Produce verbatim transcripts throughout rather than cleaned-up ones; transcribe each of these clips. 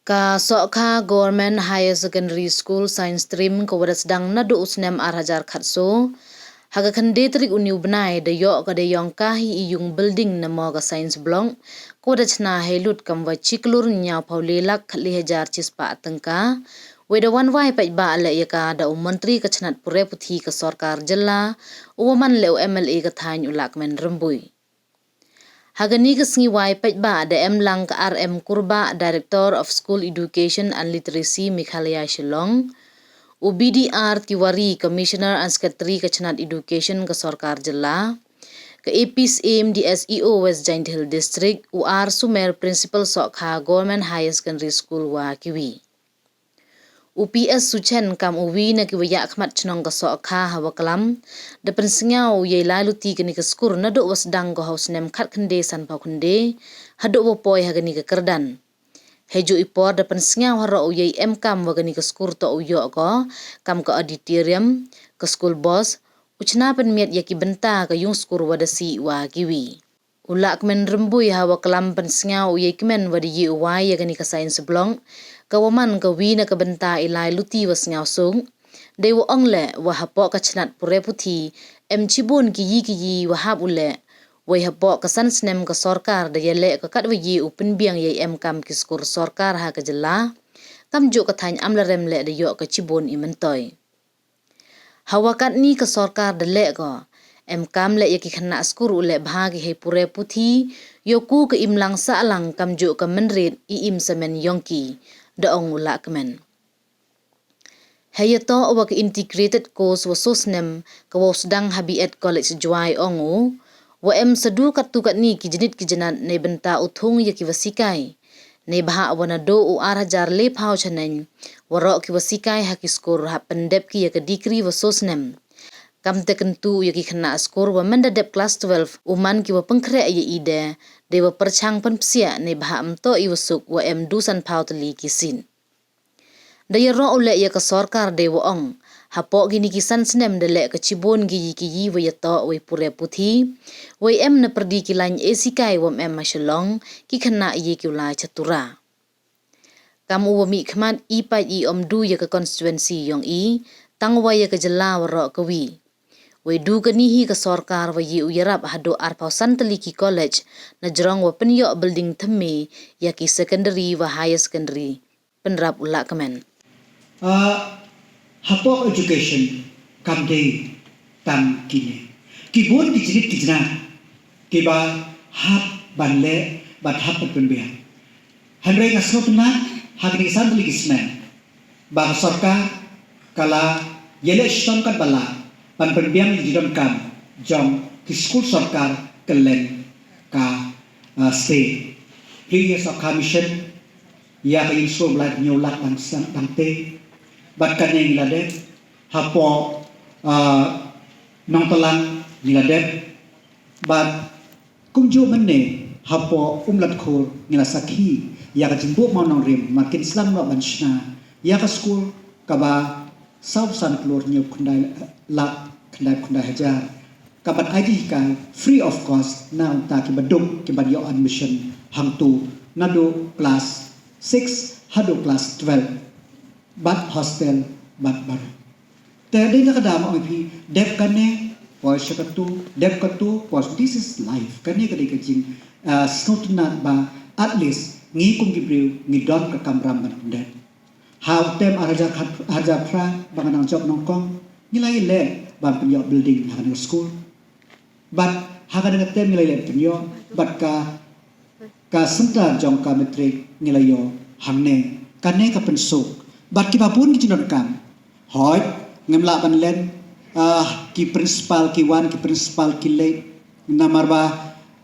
Ka Sohkha Government Higher Secondary School Science Stream ka wada sdang naduh u snem ar hajar khatsaw, ha ka khyndai tarik uni u bnai da ïoh ka dei ïong ka hi i yung building namo ka Science Block, ka wada chna hei lut kam wa chiklur ñiaw phaw le lak khatli hajar chispah tyngka, wei da wan wai paidbah leh ïa ka da u montri ka chnat pure puthi ka sorkar jylla, u wa man leh u M L A ka thaiñ u Lahkmen Rymbui. Ha kani ka sngi wai paidbah da em lang ka R M Kurbah, Director of School Education and Literacy Meghalaya Shillong, u B D R Tiwari, Commissioner and Secretary ka chnat Education ka sorkar jylla, ka A P S M D S E O West Jaintia Hills District, u R Sumer, Principal Sohkha Government Higher Secondary School wa kiwi. U P S Suchen kam u wi na ki wa ïakhmat chnong ka Sohkha ha wa klam da pynsngew u yei lai luti kani ka skur naduh wa sdang ka ha u snem khatkhyndai sanphaw khyndai haduh wa poi ha kani ka kyrdan. Hei ju i por da pynsngew haroh u yei em kam wa kani ka skur to u ïoh ko kam ka auditorium, ka school bus, u chna pynmiat ïa ki bynta ka yung skur wa da si wa kiwi. U Lahkmen Rymbui ha wa klam pynsngew u yei kmen wa da ïoh u wai ïa kani ka Science Block, ka wa man ka wi na ka bynta i lai luti wa sngew suk. Dei wa ong leh wa hapoh ka chnat pure puthi em chibun ki yi ki yi wa hap u leh. Wei hapoh ka san snem ka sorkar da ïa leh ka kat wa ïoh u pynbiang ïa em kam ki skur sorkar ha ka jylla. Kam ju ka thaiñ Amlarem leh da ïoh ka chibun i myntoi. Ha wa katni ka sorkar da leh ko em kam leh ïa ki khynnah skur u leh bha ki hei pure puthi, ïoh ku ka im lang sah lang kam ju ka mynrit i im samen ïong ki, da ong u Lahkmen. Hei ïa to wa ka integrated course wa so snem ka wa u sdang ha B Ed College Jowai ong u, wa em sa du katto katni ki jnit ki jnat nei bynta u thung ïa ki wa sikai. Nei bha wa naduh u ar hajar le phaw chaneng, waroh ki wa sikai ha ki skur hap pyndep ki ïa ka degree wa so snem. Kam te kyntu ïa ki khynnah skur wa myn da dep klas twelve u man ki wa pynkhreh ïa i de, dei wa pyrchang pynpsiah nei bha em to i wa suk wa em du sanphaw tylli ki seat. Da ïaroh u leh ïa ka sorkar dei wa ong, hapoh kini ki san snem da leh ka chibun ki yi ki yi wa ïa to wei pure puthi, wei em na pyrdi ki lain e sikai wa em em ha Shillong, ki khynnah ïa ki u lai chatura. Kam u wa mih khmat i pait i om du ïa ka constituency ïong i, tang wa ïa ka jylla waroh ka wi. Wei du kani hi ka sorkar wa ïoh u ïarap haduh arphaw san tylli ki college, na jrong wa pynïoh building thymme ïa ki secondary wa higher secondary, pynrap u Lahkmen. Ah, hapoh education kam dei tang kine. Ki bun ki jnit ki jnat ki ba hap ban leh, ban hap ban pynbiang. Hynrei nga sngewtynnat ha kine ki san tylli ki snem ba ka sorkar ka la ïaleh shitom kat ba la ban pynbiang ïa ki jingdonkam jong ki skul sorkar kylleng ka, ah, state. Previous of commission ïa ka ïing sngewbha hynñiew lak dang sdang dang te. Bad kane ngi la dep hapoh, ah, Nongtlang ngi la dep. Bad kumjuh mynne hapoh Umladkhur ngi la sakhi ïa ka jingbuh mawnongrim ma kin sdang noh ban shna ïa ka skul kaba saw san klur hynñiew khyndai lak khyndai khyndai hajar. Kaban ai jinghikai free of cost na bynta ki baduk ki ban ïoh admission hangtu naduh klas six haduh klas twelve, bad hostel bad baroh. Te dei na ka daw ma ong ïa phi, dep kane poi sha katu, dep katu poi, this is life. Kane ka dei ka jing, ah, sngewtynnat ba at least ngi kum ki briew ngi don ka kamram ban pyndep. Ha u tem ar hajar khat, ar hajar phra ba nga nang jop nyngkong, ngi la ïaleh ban pynïoh building ha kane ka skul. Bad ha kane ka tem ngi la ïaleh pynïoh bad ka, ka center jong ka matric ngi la ïoh hangne. Kane ka pynsuk bad kiba bun ki jingdonkam. Hooid, ngim lah ban len, ah, ki principal ki wan, ki principal ki leit. Namar ba,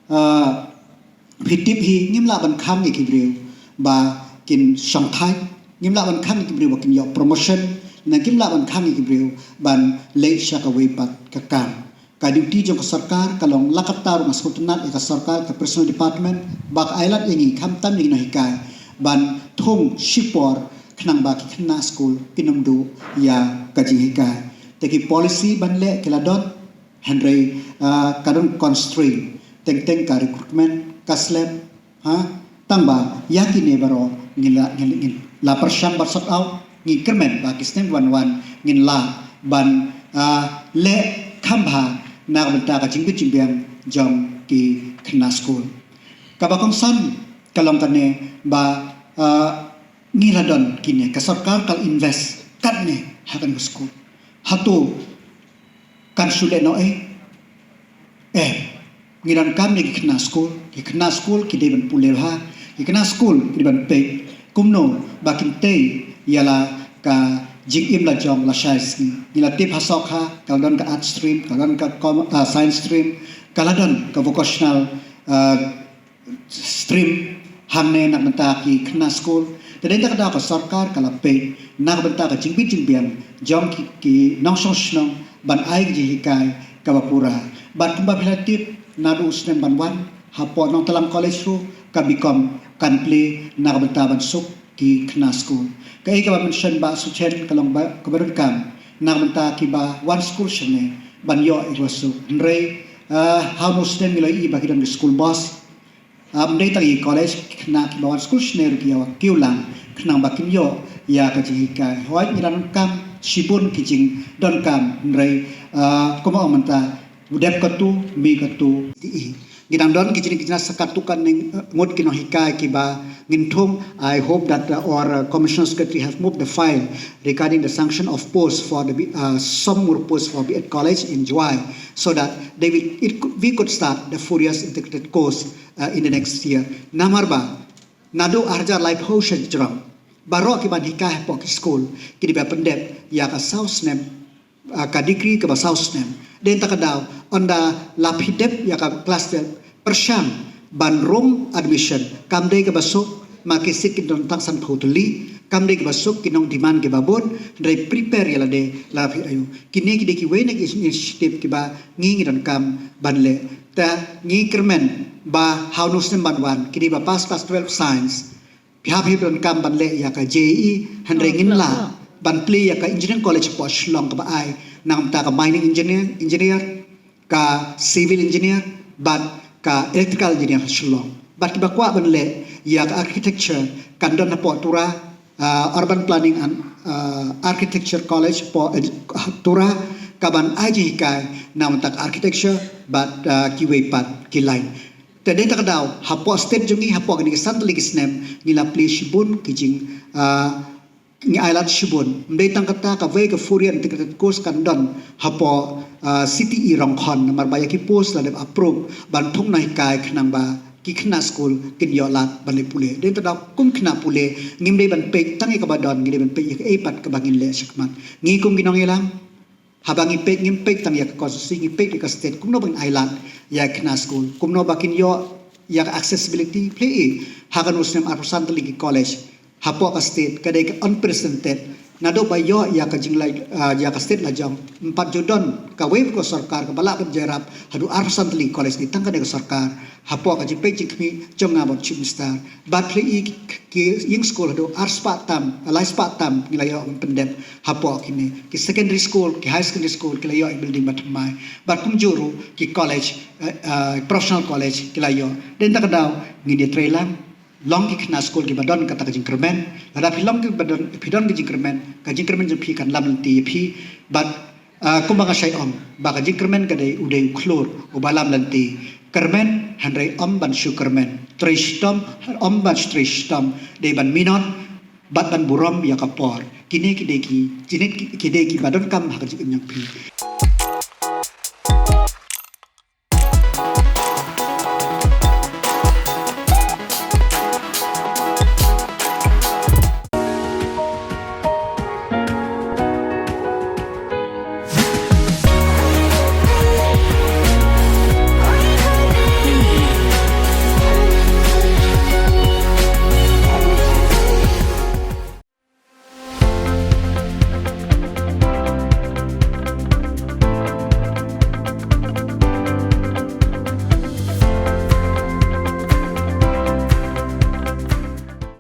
ah, Phi tip hi, ngim lah ban khang ïa ki briew ba kin shongthait, ngim lah ban khang ïa ki briew ba kin ïoh promotion, ne ngim lah ban khang ïa ki briew ban leit sha kawei pat ka kam. Ka duty jong ka sorkar ka long, la katta ruh nga sngewtynnad ïa ka sorkar, ka personnel department, ba ka ailad ïa ngi, khamtam ïa ngi nonghikai, ban thung shipor khnang ba ki khynnah skul kin ym duh ïa ka jinghikai. Te ki policy ban leh ki la don, hynrei, ah, ka don constraint, teng teng ka recruitment ka slem, ha, tang ba ïa kine baroh ngin la, ngin, ngin la pyrshang ban sort out, ngi kyrmen ba ki snem wan wan ngin lah ban, ah, leh kham bha na ka bynta ka jingbit jingbiang jong ki khynnah skul. Kaba kongsan ka long kane ba, ah, ngi la don kine, ka sorkar ka la invest katne ha kane ka skul. Hato kan shu leh noh ei? Eh, ngi donkam ïa ki khynnah skul, ki khynnah skul ki dei ban pule bha, ki khynnah skul ki dei ban peit kumno ba kin tei ïa la ka jingim la jong lashai sngi. Ngi la tip ha Sohkha ka la don ka art stream, ka la don ka com-, ah, science stream, ka la don ka vocational, ah, stream hangne na ka bynta ki khynnah skul. Te dei ta ka daw ka sorkar ka la peit na ka bynta ka jingbit jingbiang jong ki, ki nongshong shnong ban ai ka jinghikai kaba pura. Bad kumba phi la tip, naduh u snem ban wan, hapoh Nongtlang College ruh ka BCom kan plie na ka bynta ban suk ki khynnah skul. Kaei kaba mention Bah Suchen ka long ba, kaba donkam na ka bynta kiba wan skul shane ban ïoh ïa kiba suk. Hynrei, ah, ha une u snem ngi la ïohi ba ki don ki school bus. Ym dei tang ïa ki college, ki khynnah kiba wan skul shane ruh ki ïa kiew lang khnang ba kin ïoh ïa ka jinghikai. Hooid, ngi la donkam shibun ki jingdonkam, hynrei, ah, kumba ong mynta, u dep katto, mih katto, te i. Ngi dang don ki jingkynjah sa katto katne, eh, ngut ki nonghikai kiba ngin thung. I hope that, uh, our, uh, Commissioner Secretary have moved the file regarding the sanction of post for the B-, uh, some more posts for B Ed College in Jowai, so that they will, it could, we could start the four years integrated course, uh, in the next year. Namar ba naduh ar hajar laiphew sha jrong, baroh kiban hikai hapoh ki skul ki dei ban pyndep ïa ka saw snem, ah, ka degree kaba saw snem. Dei ta ka daw, ynda la phi dep ïa ka klas twelve, pyrshang ban rung admission, kam dei kaba suk, ma ki seat ki don tang sanphew tylli, kam dei kaba suk, ki nong demand kiba bun, hynrei prepare ïa lade la phi ïoh. Kine ki dei kiwei na ki initiative kiba ngi, ngi donkam ban leh. Te ngi kyrmen ba ha une u snem ban wan, ki dei ba pass klas twelve science, phi hap, phi donkam ban leh ïa ka JEE, hynrei ngin lah ban plie ïa ka engineering college hapoh Shillong kaba ai na ka bynta ka mining engineer, engineer, ka civil engineer bad ka electrical engineer ha Shillong. Bad kiba kwah ban leh ïa ka architecture kan don hapoh Tura, ah, Urban Planning and, ah, Architecture College hapoh, eh, Tura, kaban ai jinghikai na ka bynta ka architecture bad, ah, kiwei pat ki line. Te dei ta ka daw, hapoh state jong ngi, hapoh kine ki san tylli ki snem, ngi la plie shibun ki jing, ah, ngi ailad shibun. Ym dei tang kata, kawei ka four year integrated course kan don hapoh, ah, CTE Rongkhon, namar ba ïa ki post la dep approve ban thung nonghikai khnang ba ki khynnah skul kin ïoh lad ban leit pule. Dei ta ka daw, kum khynnah pule, ngim dei ban peit tang ïa kaba don, ngi dei ban peit ïa kaei pat kaba ngin leh shakhmat. Ngi kum ki nongïalam, haba ngi peit, ngim peit tang ïa ka constituency, ngi peit ïa ka state, kumno ba ngin ailad ïa ki khynnah skul, kumno ba kin ïoh ïa ka accessibility. Plie i, ha kane u snem arphew san tylli ki college hapoh ka state, ka dei ka unprecedented. Naduh ba ïoh ïa ka jinglai, ah, ïa ka state la jong, ym pat ju don kawei pat ka sorkar kaba lah ban jia rap haduh arphew san tylli ki college, dei tang kane ka sorkar. Hapoh ka jingpeit jingkhmih jong nga bad Chief Minister, bad plie i, ki, ki ïing skul haduh ar spah tam, lai spah tam ngi la ïoh ban pyndep hapoh kine. Ki secondary school, ki high secondary school ki la ïoh ïa building ba thymmai. Bad kumjuh ruh ki college, eh, eh, professional college ki la ïoh. Dei ta ka daw, ngin ïatreilang, long ki khynnah skul kiba don kata ka jingkyrmen. Lada phi long kiba don, phi don ka jingkyrmen, ka jingkyrmen jong phi kan lam lynti ïa phi. Bad, ah, kumba nga shait ong, ba ka jingkyrmen ka dei u dei u khlur uba lam lynti. Kyrmen hynrei ym ban shu kyrmen. Trei shitom, ym ban shu trei shitom. Dei ban minot bad ban burom ïa ka por. Kine ki dei ki, kine ki, ki dei kiba donkam ha ka jingim jong phi.